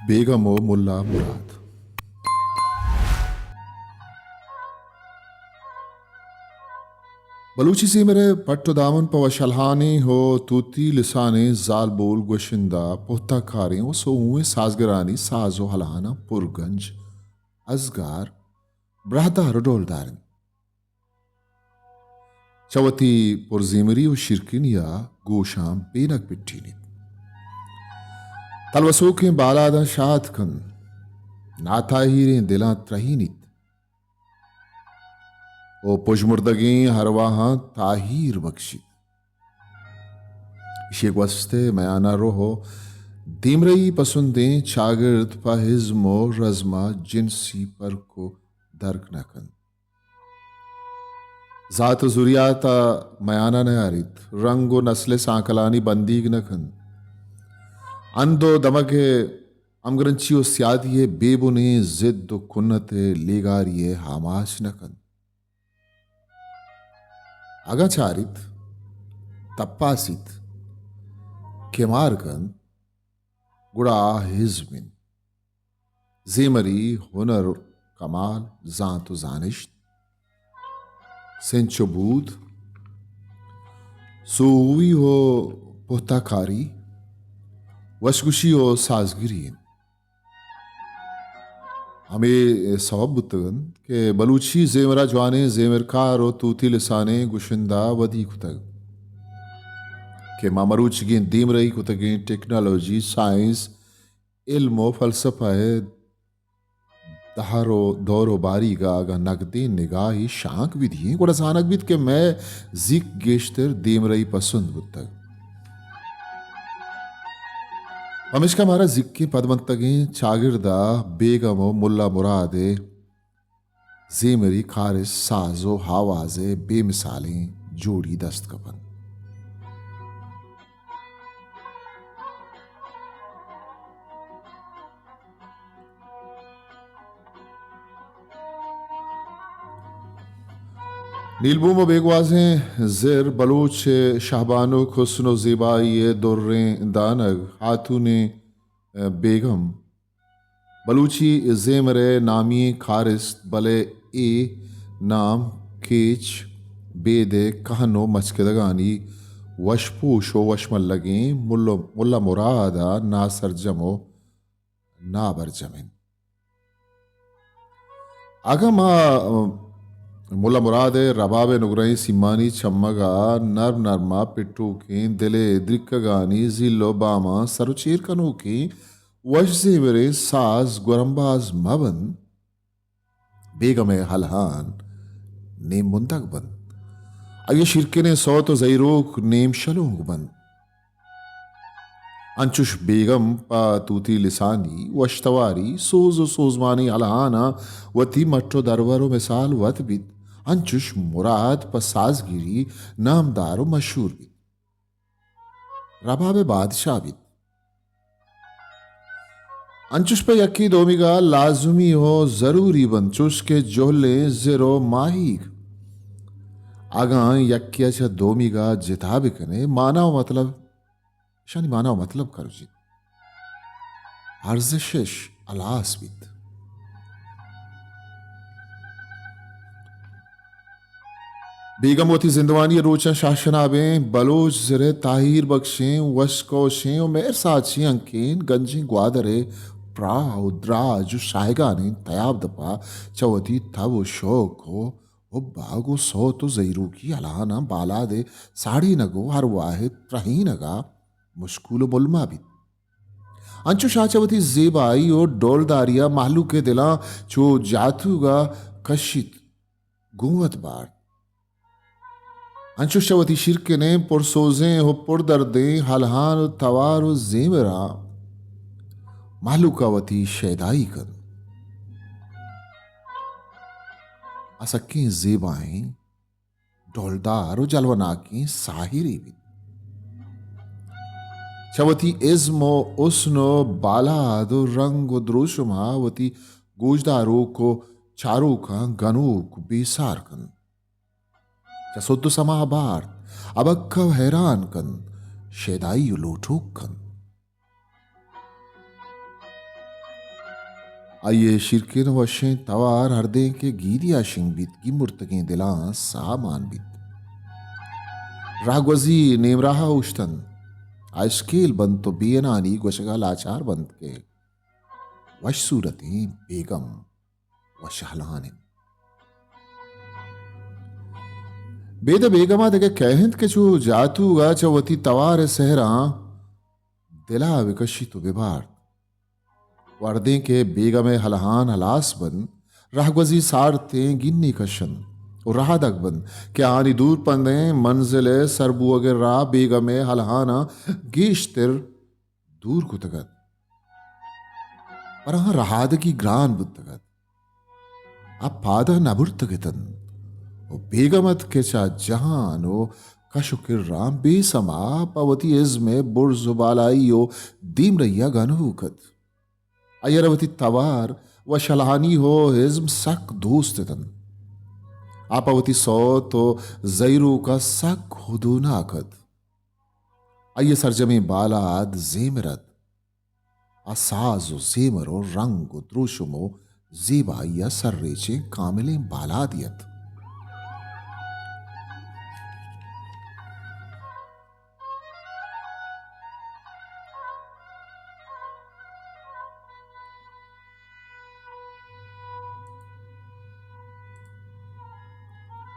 بیگم و ملا مراد۔ بلوچی زیمر ءِ پٹ و دامن پہ وشحالہانیں و توتی لسانیں زالبول گوشندہ پہتہ کاریں و سوہوئیں سازگرانی ساز و ہلہاناں پرگنج ازگار براہدار و ڈولدار انت۔ چہ وتی پرزیمری و شیرکنی ءَ گوشاں بینگ پٹینیت۔ تلوسوکیں بالاداں شات کنت، ناتاہیریں دلاں ترہینیت و پژمردگیں ارواہاں تاہیر بکشیت۔ ایشی ءِ گوست ءِ میان ءَ روہ و دیمرئی پسندیں چاگرد پہ ازم و رزم ءَ جنسی پرک و درک نہ کنت۔ ذات و زریات ءَ میان ءَ نیاریت، رنگ و نسل ءِ سانکلانی بندیگ نہ کنت۔ ہند و دمگ ءِ ہمگرنچی و سیادی ءِ بے بنیں زد و کنت ءِ لیگاری ءِ آماچ نہ کنت۔ اگاں چاریت، تپاسیت، کمار کنت، گڑا آ ازم انت۔ زیمری، ہنر، کمال، زانت و زانشت، سنچ و بود، سوہوی و پہتہ کاری، وشگوشی و سازگری انت۔ ہمے سوب بوتگ انت کہ بلوچی زیمر ءَ جوانیں زیمرکار و توتی لسانیں گشندہ ودی کتگ کہ ما مروچیگیں دیمرئی کتگیں ٹیکنالوجی، سائنس، علم و فلسفہ ءِ دہر و دور و باریگ ءَ اگاں نگدیں نگاہے شانک بدییں، گڑا زانگ بیت کہ مئے زیک گیشتر دیمرئی پسند بوتگ۔ پمیشکا مارا زیکیں پدمنتگیں چاگرد ءَ بیگم و ملا مراد ءِ زیمری کارست، ساز و آواز ءِ بے مثالیں جوڑی دست کپنت۔ نیلبوم و بیگوازیں زر، بلوچ ءِ شہبانک، حسن و زیبائی ءِ دریں دانگ، ہاتونیں بیگم، بلوچی زیمر ءِ نامی ئیں کارست، بلے اے نام کیچ بید ءِ کہن و مچکدگانی وشپوش و وشملگیں ملا، ملا مراد ءَ ناسرجم و نابرجم انت۔ اگاں ما ملا مراد ءِ رباب ءِ نگرہیں سیمانی چمگ ءَ نرم نرم ءَ پٹوکیں دل ءِ درکگانی زیل و باماں سر و چیر کنوکیں وش زیمریں ساز گورمباز مہ بنت، بیگم ءِ ہلہان نیم مندگ بنت، آئی ءِ شیرکنیں سوت و زہیروک نیم شلونگ بنت۔ انچش بیگم پہ توتی لسانی، وشتواری، سوز و سوزمانی ہلہاناں وتی مٹ و درور و مثال وت بیت، انچش مراد پہ سازگیری نامدار و مشہور بیت۔ رباب ءِ بادشاہ بیت۔ انچش پہ یکے دومیگا لازمی و ضروری بنت، چوش کہ جہلیں زر و ماہیگ۔ اگاں یکے ءَ چہ دومیگا جتا بکنے، مانا و مطلب، اشانی مانا و مطلب کروچیت، ارزشش ہلاس بیت۔ بیگم وتی زندمانی ءِ روچاں شاہ شنابیں بلوچ زر ءِ تاہیر بکشیں، وشکوشیں و مہر ساچیں ہنکین گنجیں گوادر ءِ پراہ و دراج و شاہگانیں تیاب دپا چہ وتی تب و شوق و حب ءَ گوں سوت و زہیروکی ہلہاناں بالاد ءِ ساڑینگ و ارواہ ءِ ترہینگ ءَ مشکول و ملما بیت۔ انچوش آ چہ وتی زیبائی و ڈولداری ءَ مہلوک ءِ دلاں چو جاتوگ ءَ کشیت، گوں وت بارت۔ انچوش چہ وتی شیرکنیں، پرسوزیں و پردردیں ہلہان و توار و زیمراں مہلوک ءَ وتی شیدائی کنت۔ آ سکیں زیبائیں، ڈولدار و جلوہ ناکیں ساحرے بیت۔ چہ وتی ازم و حسن و بالاد و رنگ و دروشم ءَ وتی گوشداروک و چاروکاں گنوک و بیسار کنت۔ چہ سد و سما بارت، ابکہ و حیران کنت، شیدائی و لوٹوک کنت۔ آئی ءِ شیرکن ءُ وشیں توار ہردیں کہ گیری ءَ شنگ بیت، گیمرتگیں دلاں ساہ مان بیت۔ راہگوزی نیم راہ ءَ اوشتنت۔ آ اشکیل بنت ءُ بے انانی گوشگ ءَ لاچار بنت کہ وش صورتیں بیگم وش ہلان انت۔ بید ءَ بیگم ءَ دگہ کئے انت کہ چو جاتوگ ءَ چہ وتی توار ءِ سہراں دل ءَ بکشیت ءُ ببارت۔ وردیں کہ بیگم ءِ ہلہان ہلاس بنت، رہگوزی سارتیں گینی کشنت ءُ رہادگ بنت کہ آنی دور پندیں منزل ءِ سر بوگ ءِ راہ بیگم ءِ ہلہاناں گیشتر دور کتگ ات، پر آہاں رہادگی گران بوتگ ات۔ آ پاد ءَ نہ برتگ اتنت ءُ بیگم ات کہ چہ جہان ءُ کش ءُ کراں بے سما پہ وتی ازم ءِ برز ءُ بالائی ءُ دیمرئی ءَ گنوک ات۔ آئی ءَ را وتی توار، وش ہلہانی ءُ ازم سک دوست اتنت۔ آ پہ وتی سوت ءُ زہیروک ءَ سک ہدوناک ات۔ آئی ءِ سرجمیں بالاد زیمر ات۔ آ ساز ءُ زیمر ءُ رنگ ءُ دروشم ءُ زیبائی ءَ سرریچیں کاملیں بالادے ات۔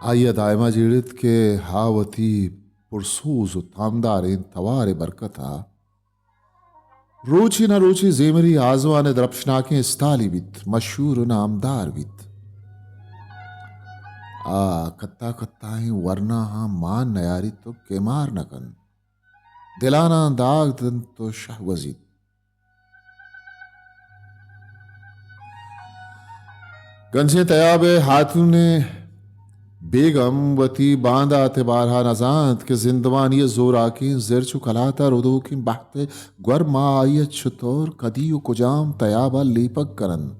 آئی ءَ دائم ءَ جیڑت کہ آ وتی پرسوز ءُ تامداریں توار ءِ برکت ءَ روچے نہ روچے زیمری آزوان ءِ درپشناکیں استالے بیت، مشہور ءُ نامدار بیت۔ آ کتا کتائیں ورناہاں مان نیاریت ءُ کمار نہ کنت، دلاناں داگ دنت ءُ شہ گوزیت۔ گنجیں تیاب ءِ ہاتون ءِ بیگم وتی باندات ءِ بارہ ءَ نزانت کہ زندمانی ءِ زوراکیں زر چو کلات ءَ ردوکیں بہت ءِ گورما آئی ءَ چتور، کدی ءُ کجام تیاب ءَ لیپگ کننت۔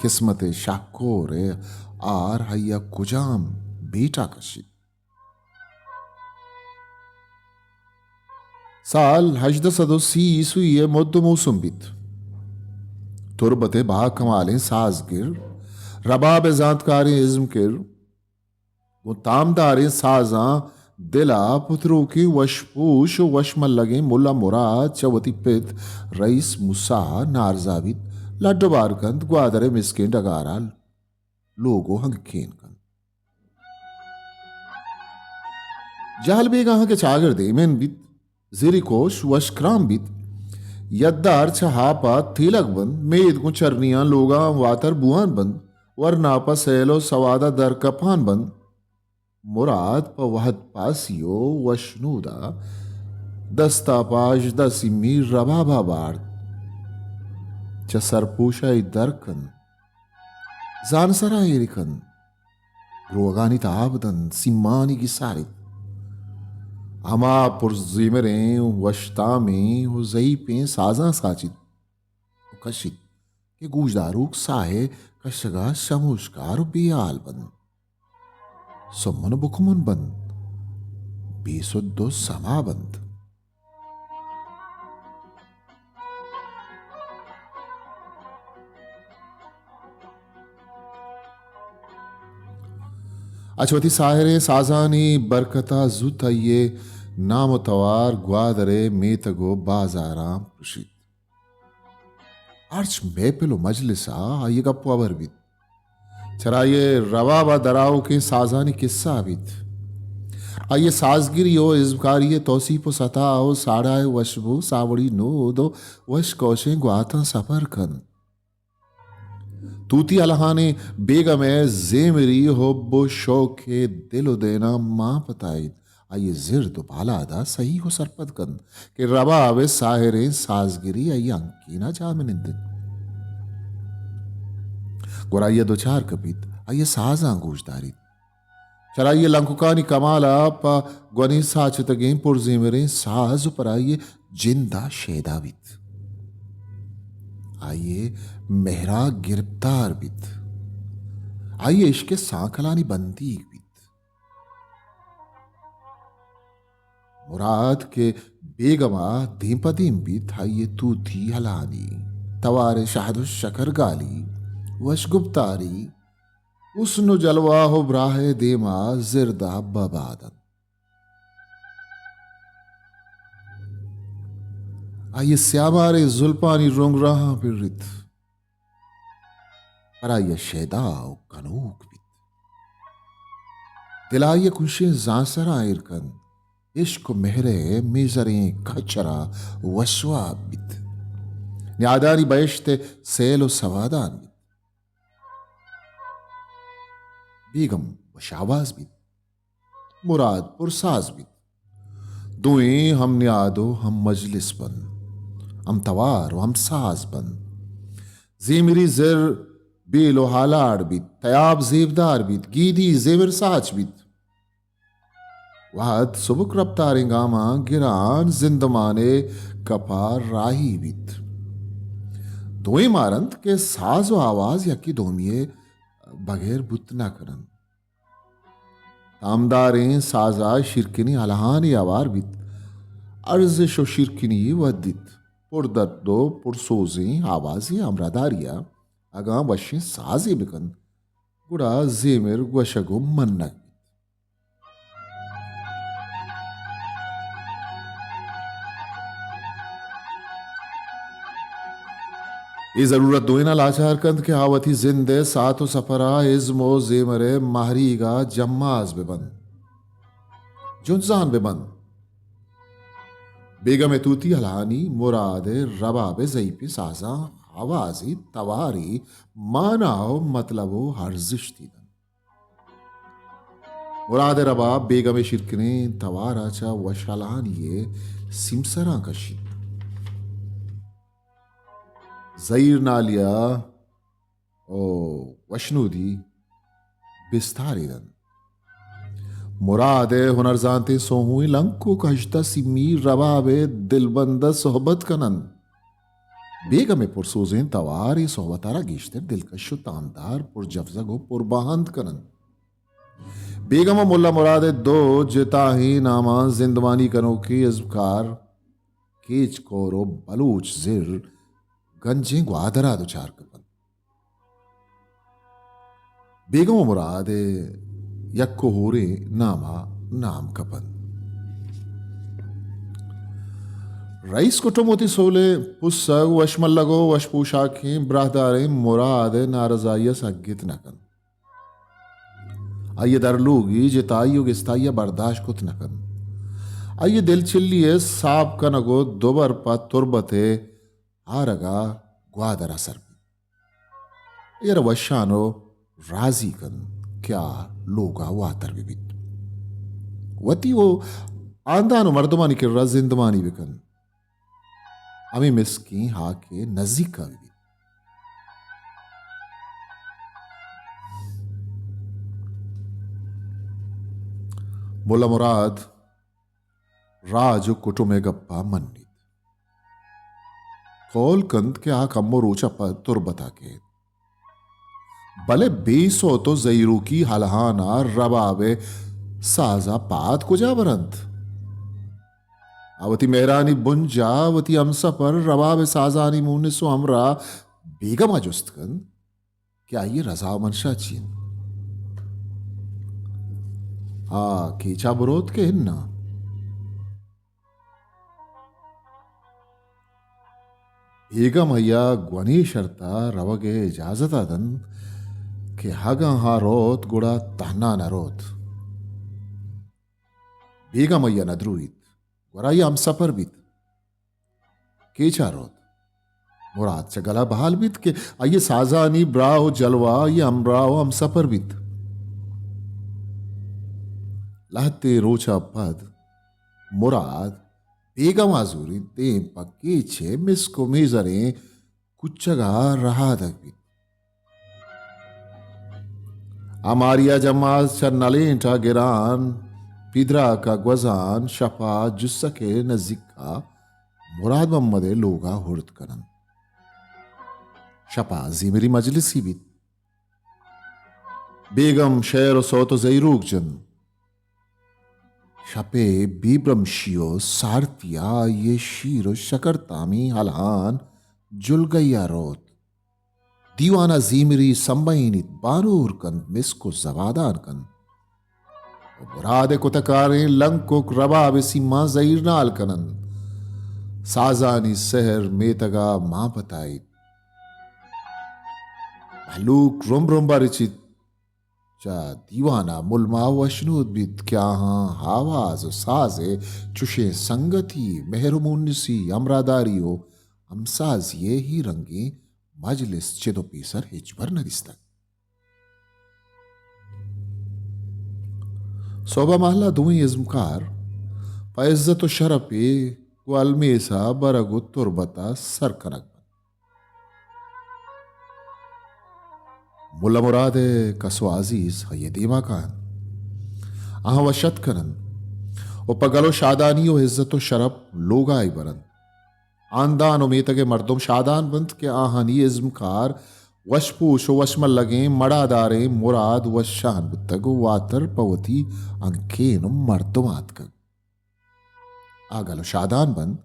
قسمت ءِ شہکور ءِ آر آئی ءَ کجام بیٹا کشیت۔ سال ہژدہ سد ءُ سی عیسوی ءِ مد ءُ موسم بیت۔ تربت ءِ باکمالیں سازگر، رباب ءِ زانتکاریں ازمکر، گوں تامداریں سازاں دل ءَ پتروکیں وشپوش ءُ وشملگیں ملا مراد چہ وتی پت رئیس موسی ءَ نارزا بیت، لڈ ءُ بار کنت، گوادر ءِ مسکیں ڈگار ءَ لوگ ءُ ہنکین کنت۔ جہل بیگاہاں کہ چاگرد ایمن بیت، زیری کوش وشکرام بیت، یدار چہ ہاپ ءَ تیلگ بنت، مید گوں چرنیاں لوگاں واتر بوان بنت، ورنا پہ سیل ءُ سواد ءَ درکپان بنت۔ مراد پہ وہد پاسی ءُ وشنود ءَ دست ءَ پہ ہژدہ سیمی رباب ءَ بارت، چہ سرپوش ءَ اے در کنت۔ زانسراں ایر کنت، روگانی تاب دنت، سیمانی گساریت۔ ہما پرزیمریں، وشتامیں ءُ زہیپیں سازاں ساچیت ءُ کشیت کہ گوشداروک ساہ ءِ کشگ ءَ شموشکار ءُ بے ہال بنت۔ سمن ءُ بکمن بنت، بے سد ءُ سما بنت۔ اچ وتی ساحریں سازانی برکت ءَ زوت آئی ءِ نام ءُ توار گوادر ءِ میتگ ءُ بازاراں پرشیت۔ ہرچ محفل ءُ مجلس ءَ آئی ءِ گپ ءُ ہبر بیت۔ چرآئی ءِ رباب ءَ درآؤکیں سازانی کسہ بیت۔ آئی ءِ سازگری ءُ ازمکاری ءِ توسیپ ءُ ستا ءُ ساڑا ءِ وشبو ساوڑی نود ءُ وش کوشیں گواتاں سپر کنت۔ توتی الہانیں بیگم ءِ زیمری، حب ءُ شوق ءِ دل ءُ دیناں مان پتائیت۔ آئی ءِ زرد ءُ بالاد ءَ سہی ءُ سرپد کنت کہ رباب ءِ ساحریں سازگری آئی ءِ ہنکین ءَ جاہ منند انت۔ گڑا آئی ءَ دچار کپیت، آئی ءِ سازاں گوش داریت۔ چرآئی ءِ لنککانی کمال ءَ پہ گونیں ساچتگیں پرزیمریں ساز ءُ پر آئی ءِ جند ءَ شیدا بیت۔ آئی ءِ مہر ءَ گرپتار بیت۔ آئی ءِ عشق ءِ سانکلانی بندیگ بیت۔ مراد کہ بیگم ءَ دیم پہ دیم بیت، آئی ءِ توتی ہلانی۔ توار شہد و شکر گالی، وش گپتاری، حسن و جلوہ و براہ دیما زردا ببادن۔ آئی سیاماریں زلپانی رنگ راہاں پرت۔ پر آئی ء شیدا و گنوک بیت۔ دل آئی ء کوشیں زانسراں ایر کنت۔ عشق و مہر ء میزریں کچرا وشواب بیت۔ نیادانی بہشت ء سیل و سوادان بیت۔ بیگم وش آواز بیت۔ مراد پرساز بیت۔ دوئیں ہم نیاد و ہم مجلس بنت، ہم توار و ہم ساز بنت۔ زیمری زر بیل و ہالاڑ بیت، تیاب زیبدار بیت، گیدی زیمر ساچ بیت۔ وہد سبک رپتاریں گاماں گران زندمانے کپا راہی بیت۔ دوئیں مارنت کہ ساز و آواز یکی دومی بغیر بوت نہ کننت۔ تامداریں سازا شیرکنیں الہانے ہوار بیت۔ ارزش و شیرکنی ودیت۔ پردرد و پرسوزیں آوازے ہمراہداریا اگاں وشیں سازے بکنت، گڑا زیمر گوشگ و منگ بیت۔ اے ضرورت دوئیناں لاچار کنت کہ آ وتی زند ء ساعت و سفر ء ازم و زیمر ء ماہریگ ء جماز بہ بنت، جنزان بہ بنت۔ بیگم ء توتی الہانی مراد ء رباب ء زئیپیں سازاں آوازی تواری مانا و مطلب و ارزشتی دنت۔ مراد ء رباب بیگم ء شیرکنیں توار ء چہ وشحالانی ء سیمسراں کشیت۔ زہیر نالیا و وشنودی بستاری دنت۔ مراد ء ہنرزانتیں سوہوئیں لنکک ہژدہ سیمی رباب ء دلبند ء صحبت کننت۔ بیگم ء پرسوزیں توار اے صحبت ء را گیشتر دلکش و تامدار، پرجوزگ و پرباہند کننت۔ بیگم و ملا مراد ء دو جتاہیں ناماں زندمانی کنوکیں ازمکار کیچ کور و بلوچ زر گنجیں گوادر ء دچار کپنت۔ بیگم و مراد ء یک و ہوریں نام ء نام کپنت۔ رئیس کٹم وتی سولیں پسگ، وشملگ و وش پوشاکیں براہداریں مراد ء نارضائی ء سگت نہ کنت۔ آئی ء درلوگی جتائی و گستائی ء برداشت کت نہ کنت۔ آئی ء دلچلی ء ساپ کنگ و دوبر پہ تربت ء آرگ ء گوادر ء سر بیت۔ اے را وشان و راضی کنت کہ آ لوگ ء واتر بہ بیت۔ وتی و آندان و مردمانی کرا زندمانی بہ کنت۔ ہمے مسکیں ہاک ء نزیک ء بہ بیت۔ ملا مراد راج و کٹم ء گپا منیت۔ قول کنت کہ آ کمو روچا پہ تربتا کیت۔ بلے بے سوت و زہیروکی ہلہانا رباب ء سازا پاد کجا برنت؟ آ وتی مہرانی بنجا وتی ہمسفر رباب ء سازانی مونس و ہمراہ بیگما جست کنت کہ آئی ء رضا و منشا چی انت؟ آ کیچا بروت کہ اناں؟ بیگم آئی ء گونی شرط ء روگ ء اجازت ء دنت کہ اگاں آ روت گڑا تہنا نہ روت۔ بیگم آئی ء نہ درویت، گڑا آئی ء ہمسفر بیت۔ کیچ ء روت؟ مراد چہ گلا بحال بیت کہ آئی ء سازانی براہ و جلوہ آئی ء ہمراہ و ہمسفر بیت۔ لہتے روچ ء پد مراد بیگم ء زوریت دیم پہ کیچ ء مسک و میزریں کوچگ ء رہادگ بیت۔ آ ماریا جماز چہ نلینٹ ء گران پیدراک ء گوزان شپ ء جسک ء نزیک ء مراد محمد ء لوگ ء ہرد کننت۔ شپ ء زیمری مجلسی بیت۔ بیگم شعر و سوت و زہیروک جنت۔ شپ ء بے برمشی و سارتی ء آئی ء شیر و شکر تامیں ہلہان جلگئی ءَ روت۔ دیوان ءَ زیمری سمبہینیت، بانور کنت، مسک ءُ زبادان کنت۔ ءُ مراد ءِ کتکاریں لنکک رباب ءِ سیماں زہیرنال کننت۔ سازانی سحر میتگ ءَ مان پتائیت۔ مہلوک رمب رمب ءَ رچیت۔ چہ دیوان ءَ ملما وشنود بیت کہ آہاں آواز ءُ ساز ءِ چشیں سنگتی، مہر ءُ مونسی، ہمراہداری ءُ ہمسازی ءِ اے رنگیں مجلس چد ءُ پیسر ہچبر نہ دیستگ۔ سہب ءَ مہلا دوئیں ازمکار پہ عزت ءُ شرپے گوں المیس ءَ برگ ءُ تربت ءَ سر کنگ بنت۔ ملا مراد ءِ کس ءُ عزیز آئی ءِ دیما کاینت۔ آہاں وش اتک کننت ءُ پہ گل ءُ شادانی ءُ عزت ءُ شرپ لوگائی برنت۔ ہاندان ءُ میتگ ءِ مردم شادان بنت کہ آہانی ازمکار وش پوش ءُ وش ملگیں مڑاداریں مراد وشان بوتگ ءُ واتر پہ وتی ہنکین ءُ مردم آتکگ۔ آ گل ءُ شادان بنت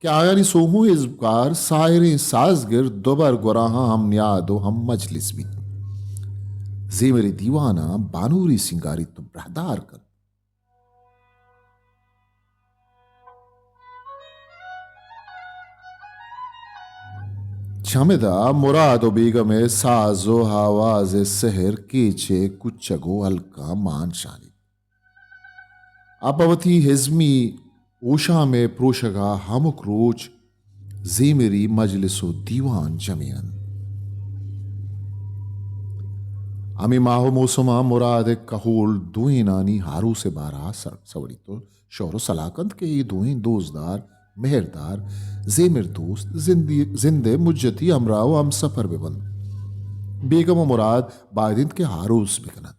کہ آیانی سوہوں ازمکار ساحریں سازگر دوبر گوراہاں ہم نیاد ءُ ہم مجلس بیت۔ زیمری دیواناں بانوری سینگاریت ءُ براہدار کنت۔ چمدا مراد ءُ بیگم ءِ ساز ءُ آواز ءِ سحر کیچ ءِ کچگ ءُ ہلکاں مان شانیت۔ آ پہ وتی ہزمی ہوشام ءِ پروشگ ءَ ہمک روچ زیمری مجلس ءُ دیوان جمیننت۔ ہمے ماہ ءُ موسم ءَ مراد ءِ کہول دوئینانی آروس ءِ بارہ ءَ سر سوڑیت ءُ شور ءُ سلاہ کنت کہ اے دوئیں دوستدار، مہردار، زیمر دوست، زندی، زند ءِ مجتی ہمراہ ءُ ہمسفر بہ بنت۔ بیگم ءُ مراد باید انت کہ آروس بہ کننت۔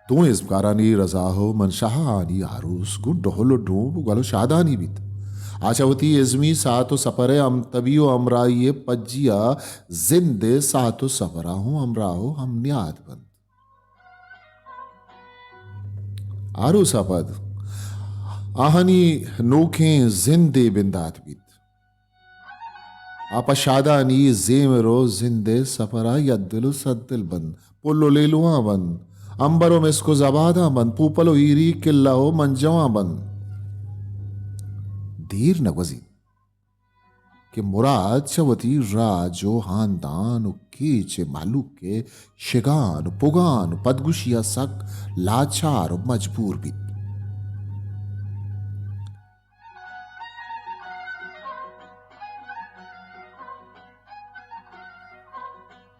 دوئیں ازمکارانی رضا ءُ منشاہ آنی آروس گوں ڈہل ءُ ڈوب ءُ گل ءُ شادانی بیت۔ آ چہ وتی ازمی ساعت ءُ سپر ءِ ہمتبی ءُ ہمراہی ءِ پجی ءَ زند ءِ ساعت ءُ سپر ءَ ہوں ہمراہ ءُ ہم نیاد بنت۔ آروس ءَ پد آہانی نوکیں زندے بندات بیت۔ آ پہ شادانی زیمر ءُ زند ءِ سپر ءَ یک دل ءُ صد دل بنت، پل ءُ لیلواں بنت، امبر ءُ مسک ءُ زباداں بنت، پوپل ءُ ہیری کلہ ءُ منجواں بنت۔ دیر نہ گوزیت کہ مراد چہ وتی راج ءُ ہاندان ءُ کیچ ءِ مہلوک ءِ شگان ءُ پگان ءُ پدگوشی ءَ سک لاچار ءُ مجبور بیت۔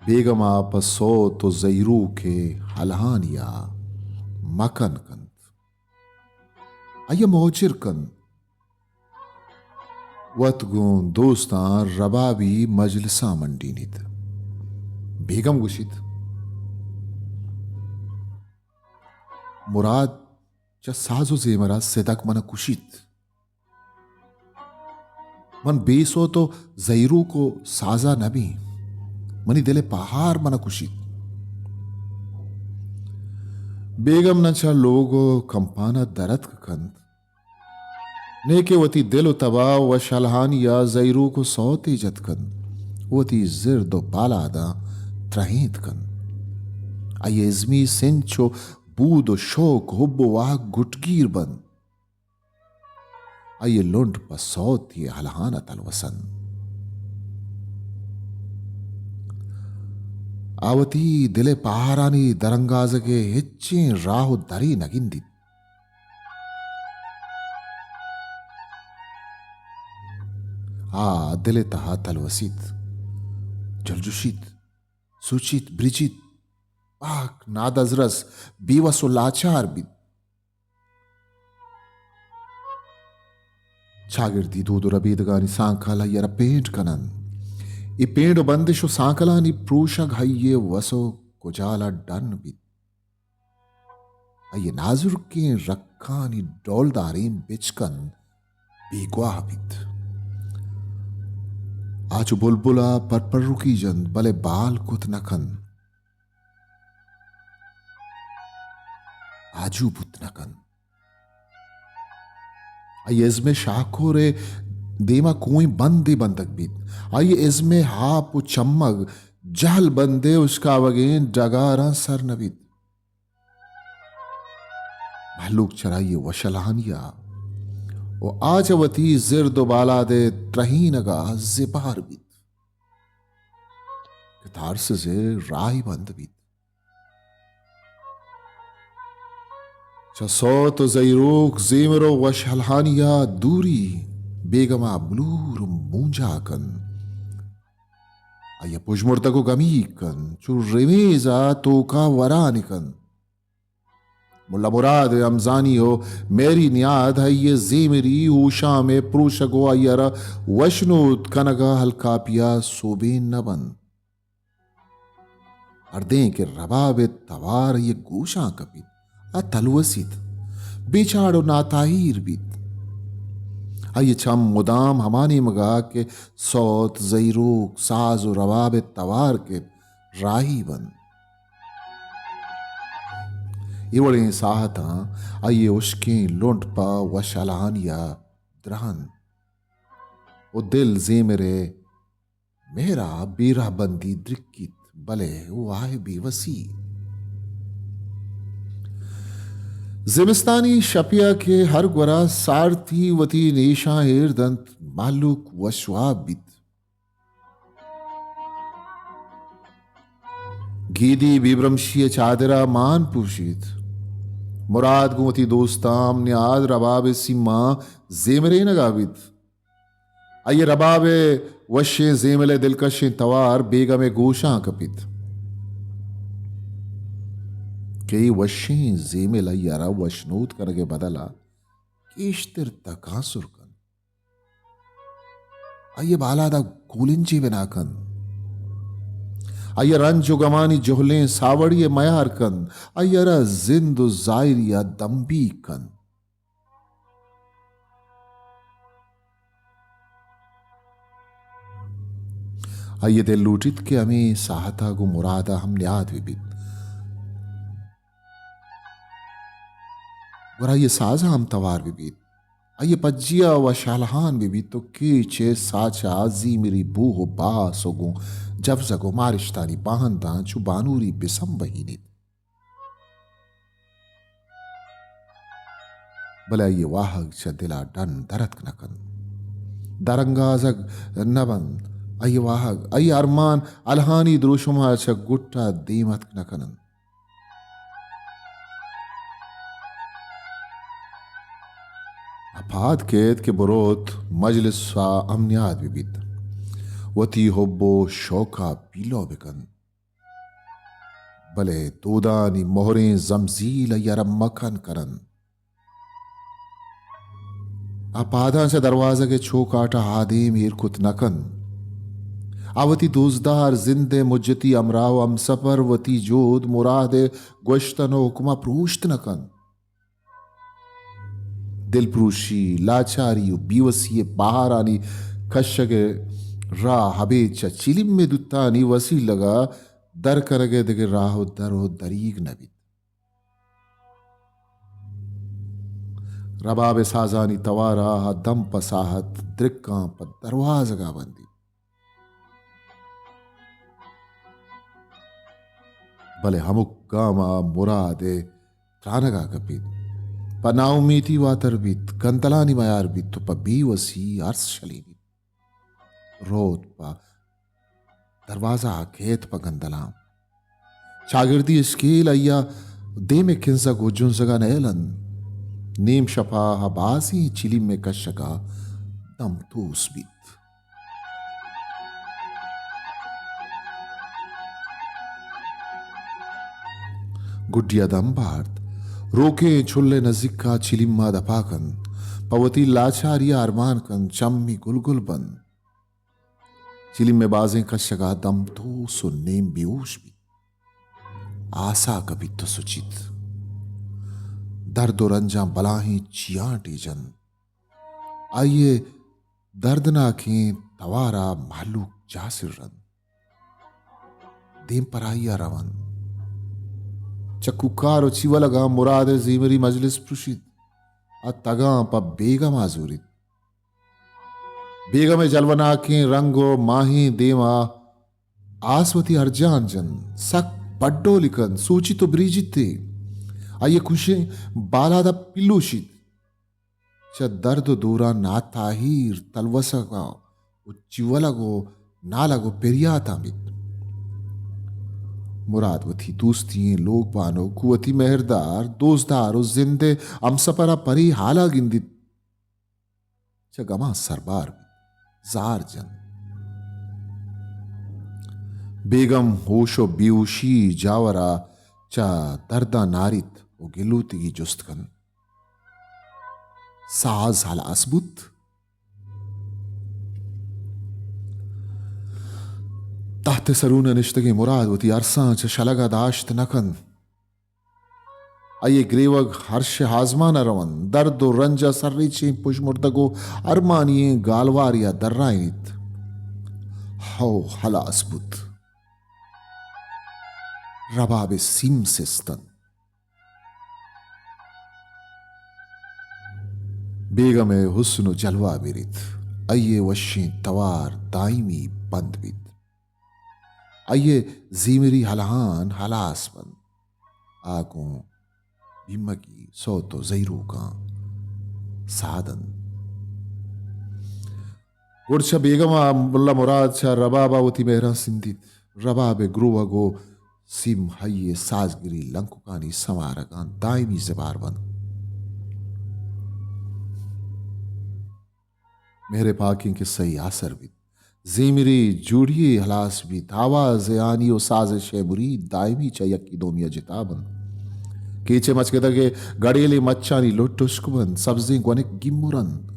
بیگم ءَ پہ سوت ءُ زہیروک ءِ ہلہانی ءَ مکن کنت۔ آئی ءَ موجر کنت۔ وت گوں دوستاں ربابی مجلساں منڈینیت۔ بیگم گوشیت، مراد چہ ساز ءُ زیمر ءَ سدک من ءَ کشیت۔ من بے سوت ءُ زہیروک ءُ سازا نہ بیں۔ منی دل ءِ پہار من ءَ کشیت۔ بیگم نہ چہ لوگ ءُ کمپان ءَ در اتک کنت، نئے کہ وتی دل ءُ تب ءَ وش الہانی ءَ زہیروک ءُ سوتے جت کنت، وتی زرد ءُ بالاداں ترہینت کنت۔ آئی ءِ ازمی سنچ ءُ بود ءُ شوک، حب ءُ واہگ گٹگیر بنت۔ آئی ءِ لنٹ پہ سوتے ءِ ہلہان ءَ تلوس انت۔ آ وتی دل ءِ پہارانی درانگازگ ءِ ہچیں راہ ءُ درے نہ گندیت۔ آ دل ءِ تہا تلوسیت، جلجوشیت، سوچیت، برجیت، پاک نادزرس، بے وس ءُ لاچار بیت۔ چاگردی دود ءُ ربیدگانی سانکل آئی ءَ را پینڈ کن انت۔ اے پینڈ ءُ بندش ءُ سانکلانی پروشگ آئی ءِ وس ءُ کجال ءَ ڈن بیت۔ آئی ءِ نازرکیں رکانی ڈولداریں بچکند بیگواہ بیت۔ آ چو بلبل ءَ پرپرکی جنت، بلے بال کت نہ کنت۔ آجو بوت نہ کنت۔ آئی ءِ ازم ءِ شاکور ءِ دیما کوئیں بندے بندگ بیت۔ آئی ءِ ازم ءِ ہاپ و چمگ جہل بند ءِ اشکاوگیں ڈگاراں سر نہ بیت۔ مہلوک چرائی ءِ وشلانی ءَ و آ چہ وتی زرد و بالاد ءِ ترہینگ ءَ زبہر بیت کہ تارسز ءِ راہی بند بیت۔ چہ سوت و زہیروک، زیمر و وشلانی ءَ دوری بیگم ءَ بلور و مونجا کنت۔ آئی ءَ پژمردگ و گمیگ کنت، چو رمیز ءَ توکا ورانی کنت۔ ملا مراد ءِ ہمزانی و مہری نیاد آئی ءِ زیمری ہوشام ءِ پروشگ و آئی ءَ را وشنود کنگ ءَ ہلکاپی ءَ سوبین نہ بنت۔ ہردیں کہ رباب ءِ توار آئی ءِ گوشاں کپیت، آ تلوسیت، بے چاڑ و ناتاہیر بیت۔ آئی ءِ چم مدام ہما نیمگ ءَ کہ سوت، زہیروک، ساز و رباب ءِ توار کیت، راہی بنت۔ اے وڑیں ساہتاں آئی ءِ ہشکیں لنٹ پہ وشلانی ءَ درہنت و دل زیمر ءِ مہر ءَ بے رہبندی درکیت، بلے واہ بے وسی! زمستانی شپے ءَ کہ ہر گورا سارتی وتی نیشاں ایر دنت، مہلوک وشواب بیت۔ گیدی بے برمشی ءِ چادر ءَ مان پوشیت۔ مراد گوں وتی دوستاں ہم نیاد رباب ءِ سیماں زیمرینگ ءَ بیت۔ آئی ءِ رباب ءِ وشیں زیمل ءِ دلکشیں توار بیگم ءِ گوشاں کپیت کہ اے وشیں زیمل آئی ءَ را وشنود کنگ ءِ بدل ءَ گیشتر تکانسر کنت۔ آئی ءِ بالاد ءَ کولنجے بنا کنت۔ آئی ءِ رنج و گمانی جہلیں ساوڑی ءَ میار کنت۔ آئی ءَ را زند و زاہری ءَ دمبیگ کنت۔ آئی ءِ دل لوٹیت کہ ہمے ساہت ءَ گوں مراد ءَ ہم نیاد بہ بیت۔ گڑا آئی ءِ ساز ءَ ہم توار بہ بیت۔ آئی ءِ پجی ءَ وشالہان بہ بیت و کیچ ءِ ساچ ءَ زیمری بوہ و باس و گوں جبزگ و مارشتانی باہنداں چو بانوری بسمبہینیت۔ بلے آئی ءِ واہگ چہ دل ءَ ڈن در اتک نہ کنت، درانگازگ نہ بنت۔ آئی ءِ واہگ، آئی ءِ ارمان الہانی دروشم ءَ چہ گٹ ءَ دیم اتک نہ کننت۔ آ پاد کیت کہ بروت مجلس ءَ ہم نیاد بہ بیت، وتی حب و شوق ءَ پیلو بہ کنت۔ بلے دودانی مہریں زمزیل آئی ءَ را مکن کننت۔ آ پاداں چہ دروازگ ءِ چوکاٹ ءَ آدیم ایر کت نہ کنت۔ آ وتی دوستدار زند ءِ مجتی ہمراہ و ہمسپر وتی جہد مراد ءِ گوشتن و حکم ءَ پروشت نہ کنت۔ دلپروشی، لاچاری و بیوسی ءِ پہارانی کشگ ءِ راہ ابید چہ چلیم ءِ دوتانی وسیلگ ءَ در کنگ ءِ دگہ راہ و در و دریگ نہ بیت۔ رباب ءِ سازانی توار ءَ آ دم پہ ساہت درکاں پہ دروازگ ءَ بندیت۔ بلے ہمک گام ءَ مراد ءِ ترانگ ءَ کپیت، پہ ناامیتی واتر بیت، گندلانی میار بیت و پہ بے وسی ارس شلینیت۔ روت پہ دروازہ ءَ کیت پہ گندلاں۔ چاگردی اسکیل آئی ءِ دیم ءِ کنزگ و جنزگ ءَ نئیل انت۔ نیم شپ ءَ بازیں چلیم ءِ کشگ ءَ دم توس بیت۔ گڈی ءَ دم بارت، روکیں چل ءِ نزیک ءَ چلیم ءَ دپا کنت، پہ وتی لاچاری ءَ ارمان کنت، چمی گلگل بنت۔ چلیم ءِ بازیں کشگ ءَ دم توس و نیم بیہوش بیت۔ آسا کپیت و سچیت۔ درد و رنجاں بلاہیں چیانٹے جنت۔ آئی ءِ دردناکیں توار ءَ مہلوک جاہ سرنت۔ دیم پرائی ءَ رونت۔ چہ کوکار و چیولگاں مراد ءِ زیمری مجلس پروشیت۔ آ تگاں پہ بیگم ءَ زوریت۔ بیگم ءِ جلوہ ناکیں رنگ ءُ ماہیں دیم ءَ آس وتی ہرجان جنت، سک پڈولی کنت، سوچیت ءُ بریجیت ئے۔ آئی ءِ کوشیں بالاد ءَ پلوشیت۔ چہ درد ءُ دوران ناتاہیر تلوسگ ءُ چیولگ ءُ نالگ ءُ پریاتاں بیت۔ مراد وتی دوستی ئیں لوگ بانک ءُ وتی مہردار دوستدار ءُ زند ءِ ہمسپر ءَ پری حال ءَ گندیت۔ چہ گماں سربار بیت، زار جنت۔ بیگم ہوش ءُ بیہوشی جاور ءَ چہ درداں ناریت ءُ گلوتگی جست کنت۔ ساز ہلاس بوت۔ تحت ءِ سرون ءَ نشتگیں مراد وتی ارساں چہ شلگ ءَ داشت نہ کنت۔ آئی ءِ گریوگ ہرش ءِ آزمان ءَ رونت، درد ءُ رنج ءَ سرریچیں پژمردگ ءُ ارمانی ئیں گالوارے ءَ درائینیت۔ ہو ہلاس بوت۔ رباب ءِ سیم سست انت۔ بیگم ءِ حسن ءُ جلوہ بیریت، آئی ءِ وشیں توار دائمی بند بیت۔ آئی ءِ زیمری ہلہان ہلاس بنت۔ آ گوں بیمگی سوت ءُ زہیروکاں ساد انت۔ گڑ چہ بیگم ءَ ملا مراد چہ رباب ءَ وتی مہراں سندیت۔ رباب ءِ گروہگ ءُ سیم ہئی ءِ سازگری لنککانی سمارگاں دائمی زبار بنت۔ مہر ءِ پاکیں کسہ ءَ آسر بیت۔ زیمری جوڑی ءَ ہلاس بیت۔ آواز ءِ ہانی ءُ ساز ءِ شے مرید دائمی چہ یکی دومی ءَ جتا بنت۔ کیچ ءِ مچکدگ ءِ گڑیلیں مچانی لٹ ہشک بنت۔ سبزیں گونک گیمر انت۔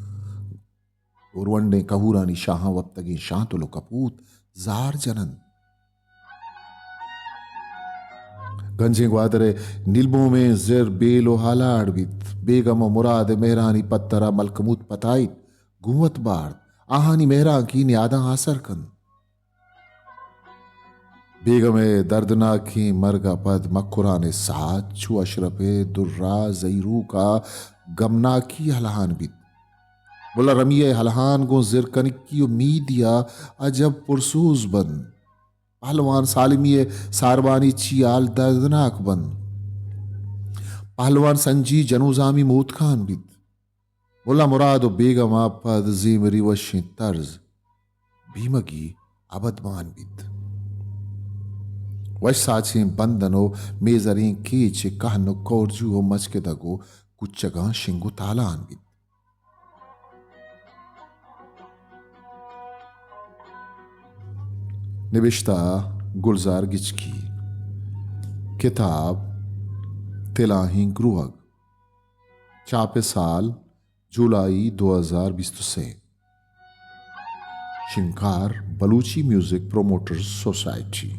اورونڈیں کہورانی شاہاں وپتگیں شانتل ءُ کپوت زار جننت۔ گنجیں گوادر ءِ نیلبومیں زر بیل ءُ ہالاڑ بیت۔ بیگم ءُ مراد ءِ مہرانی پتر ءَ ملکموت پتائیت، گوں وت بارت، آہانی مہرانکی نیاداں آسر کنت۔ بیگم ءِ دردناکیں مرگ ءَ پد مکران ءِ ساعت چو اشرف ءِ درا زہیروک ءَ گمناکی ہلہان بیت۔ ملا رمی ءِ ہلہان گوں زرکنکی ءُ میدی ءَ عجب پرسوز بنت۔ پہلوان سالمی ءِ ساربانی چیہال دردناک بنت۔ پہلوان سنجی جنوزامی موتکان بیت۔ ملا مراد ءُ بیگم ءَ پد زیمری وشیں طرز بیمگی ابدمان بیت۔ وش ساچیں بندن ءُ میزریں کیچ ءِ کہن ءُ کورجو ءُ مچکدگ ءُ کچگاں شنگ ءُ تالان بیت۔ نبشتہ گلزار گچکی۔ کتاب تلاہیں گروہگ۔ چاپ ءِ سال جولائی دو ہزار بیست ءُ سے۔ شنگکار بلوچی میوزک پروموٹرز سوسائٹی۔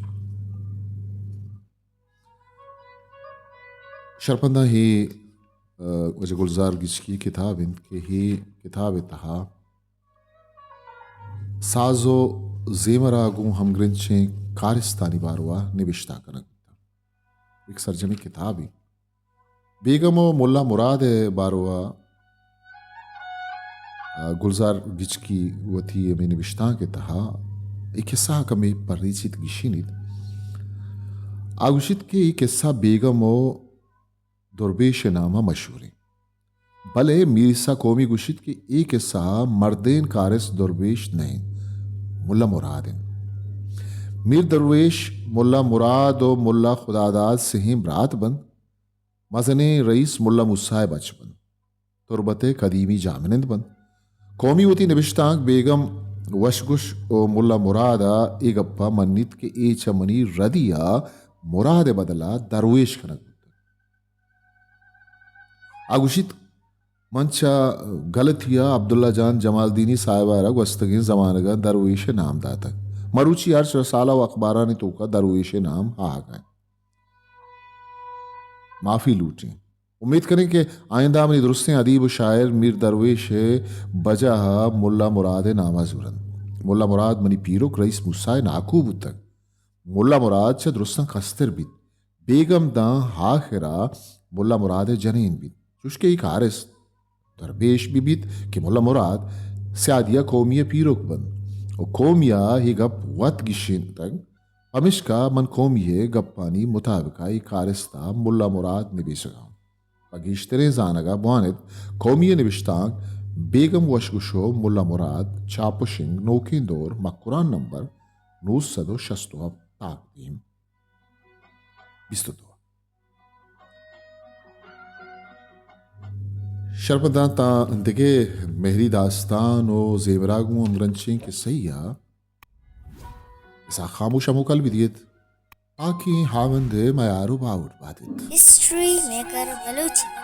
شرپنداں اے، ءَ، واجہ گلزار گچکی ءِ کتاب انت کہ اے کتاب ءِ تہا ساز ءُ زیمر ءَ گوں ہمگرنچیں کارستانی باروا نبشتہ کنگ بوتگ۔ یک سرجمیں کتابے۔ بیگم ءُ ملا مراد ءِ باروا، ءَ، گلزار گچکی وتی ہمے نبشتانک ءِ تہا اے کسہ ءَ کمے پریچیت، گیشینیت۔ آ گوشیت کہ اے کسہ بیگم ءُ دربیش ءِ نام ءَ مشہور انت۔ بلے میر عیسیٰ قومی گوشیت کہ اے کسہ ءَ مردین کارست دربیش نہ انت، ملا مراد انت۔ میر درویش، ملا مراد ءُ ملا خداداد سہیں برات بنت۔ مزنیں رئیس ملا موسیٰ ءِ بچ بنت۔ تربت ءِ قدیمی جاہمنند بنت۔ قومی وتی نبشتانک بیگم وشگوش ءُ ملا مراد ءَ اے گپ ءَ منیت کہ اے چہ منی ردی ءَ مراد ءِ بدل ءَ درویش کنگ بوتگ۔ آ گوشیت، من چہ گلتی ءَ عبداللہ جان جمالدینی صاحب ءَ را گوستگیں زمانگ ءَ درویش ءِ نام داتگ۔ مروچی ہرچ رسالہ ءُ اخبارانی توک ءَ درویش ءِ نام آہگ ءَ انت۔ معافی لوٹیں۔ امیت کنیں کہ آئندہ منی درستیں ادیب ءُ شاعر میر درویش ءِ بجاہ ءَ ملا مراد ءِ نام ءَ زورنت۔ ملا مراد منی پیرک رئیس موسیٰ ءِ ناکو بوتگ۔ ملا مراد چہ درستاں کستر بیت۔ بیگم داں آخر ءَ ملا مراد ءِ جنین بیت، چوشکہ اے کارست دربیش بہ بیت کہ ملا مراد سیادی ءَ کومی ءِ پیرک بنت و کومی ءَ اے گپ وت گیشینتگ، پمیشکا من کومی ءِ گپانی مطابق ءَ اے کارست ءَ ملا مراد نبیسگ ءَ آں۔ پہ گیشتریں زانگ ءَ بوان ات، کومی ءِ نبشتانک بیگم وشگوش و ملا مراد، چاپ و شنگ، نوکیں دور، مکران نمبر نو سد و شست و ہپت، تاکدیم بیست و دو۔ شرپداں تاں دگہ مہری داستان و زیمرا گوں ہمگرنچیں کسہی ءَ اسحاق خاموش ءَ موکل بدیت۔ پاکیں ہاوند ءِ میار و باہوٹ بات ات۔ History maker Balochi.